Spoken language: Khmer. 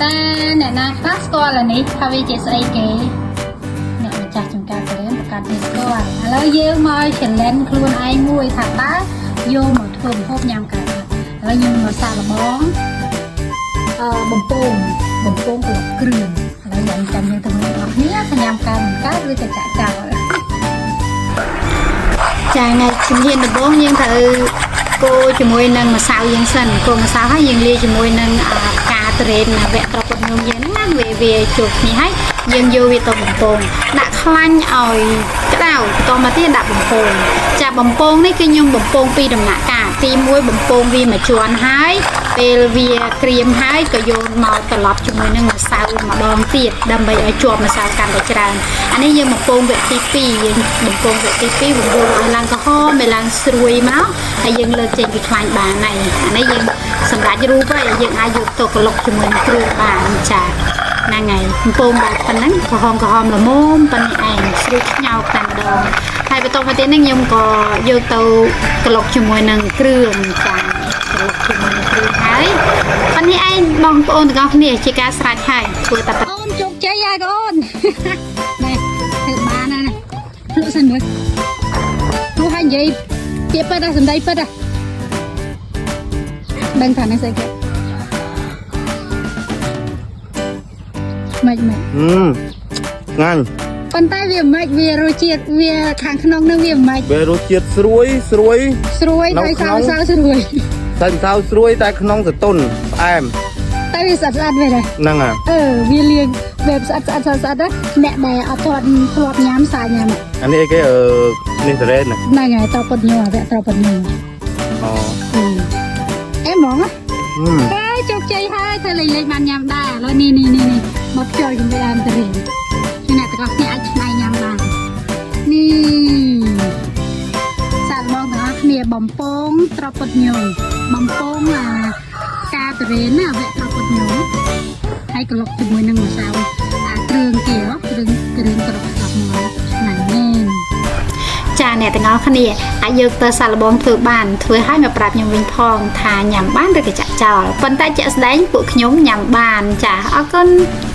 តែអ្នកណាខ្លះស្គាល់អានេះថាវាជាស្អីគេអ្នកម្ចាស់ចំការទុរេនប្រកាសជាស្គាល់ឥឡូវយើងមក challenge ខ្លួនឯងមួយថាតើយកមកធ្វើម្ហូបញ៉ាំកើតអត់ឥឡូវយើងមកសាកល្បងបំពងបំពងក្លុកគ្រឿងឥឡូវយើងចាំយើងទៅមើលទាំងអស់គ្នាថាញ៉ាំកើតមិនកើតឬក៏ចាក់ចោល ចាថ្ងៃជំហានដំបូងយើងត្រូវកូរជាមួយនឹងម្សៅយើងសិនកូរម្សៅហើយយើងលាយជាមួយនឹងអាផ្កាត្រេនណាវគ្គត្រពុតញោមយើងហ្នឹងណាវាវាជួបគ្នាហើយយើងយកវាទៅបំពងដាក់ខ្លាញ់ឲ្យក្តៅបន្តមកទៀតដាក់បំពងចាបំពងនេះគឺខ្ញុំបំពងពីរដំណាក់កាលទី1បំពងវាមួយជាន់ហើយពេលវាក្រៀមហើយក៏យកមកត្រឡប់ជាមួយនឹងម្សៅម្ដងទៀតដើម្បីឲ្យជាប់ម្សៅកាន់តែច្រើនអានេះយើងបំពងវគ្គទី2យើងបំពងវគ្គទី2បំពងឲ្យឡើងក្រហមឲ្យឡើងស្រួយមកហើយយើងលើកចេញពីខ្លាញ់បានហើយអានេះយើងសម្រាប់រូបហើយយើងអាចយកទៅក្លុកជាមួយនឹងគ្រឿងបានចាហ្នឹងហើយបំពងបែបប៉ុណ្ណឹងក្រហមក្រហមល្មមប៉ុណ្នេះឯងស្រួយខ្ញោកតែម្ដងហើយបន្តមកទៀតនេះខ្ញុំក៏យកទៅក្លុកជាមួយនឹងគ្រឿងចាក្លុកជាមួយនឹងគ្រឿងហើយប៉ុណ្នេះឯងបងប្អូនទាំងអស់គ្នាជាការស្រេចហើយធ្វើតែអូនជោគជ័យហើយបងអូន ណែធ្វើបានណាស់ភ្លក់សិនមើលព្រោះឲ្យនិយាយពាក្យពិតហ៎សំដីពិតហ៎ដឹងថានេះស្អីគេមិនមិន ហឹមឆ្ងាញ់ ប៉ុន្តែវាមិនវារសជាតិវាខាងក្នុងនឹងវាមិន វារសជាតិស្រួយស្រួយ ស្រួយ នៅ ហើយ ក្នុង សៅសៅស្រួយ តែម្សៅស្រួយតែក្នុងសតុនផ្អែម តែវាស្អាតស្អាតវិញហ៎ ហ្នឹងហើយ អឺវាលាងបែបស្អាតស្អាតស្អាតស្អាតណាអ្នកដែលអត់ទាន់ធ្លាប់ញ៉ាំសាញ៉ាំ អានេះអីគេអឺនេះសរ៉េនណា ហ្នឹងហើយតពុតញ័រវគ្គត្រពុតញ័រ អូ អឺអែហ្មងហ៎ ហឹម អើយជោគជ័យហើយធ្វើលេងលេងបានញ៉ាំដែរឥឡូវនេះនេះនេះនេះមកខ្ជិលជាមួយដើមតរិនគឺអ្នកទាំងអស់គ្នាអាចឆ្នៃញ៉ាំបាននេះសាកល្បងទាំងអស់គ្នាបំពងត្រពុតញយបំពងអាផ្កាតរិនណាវគ្គត្រពុតញយហើយក្លុកជាមួយនឹងម្សៅអាគ្រឿងគេហ៎គ្រឿងគ្រឿងក្រកស្លាប់មកឆ្ងាញ់មែន ចាអ្នកទាំងអស់គ្នាអាចយកទៅសាកល្បងធ្វើបានធ្វើឲ្យមកប្រាប់ខ្ញុំវិញផងថាញ៉ាំបានឬក៏ចាក់ចោលប៉ុន្តែជាក់ស្ដែងពួកខ្ញុំញ៉ាំបានចាអរគុណ។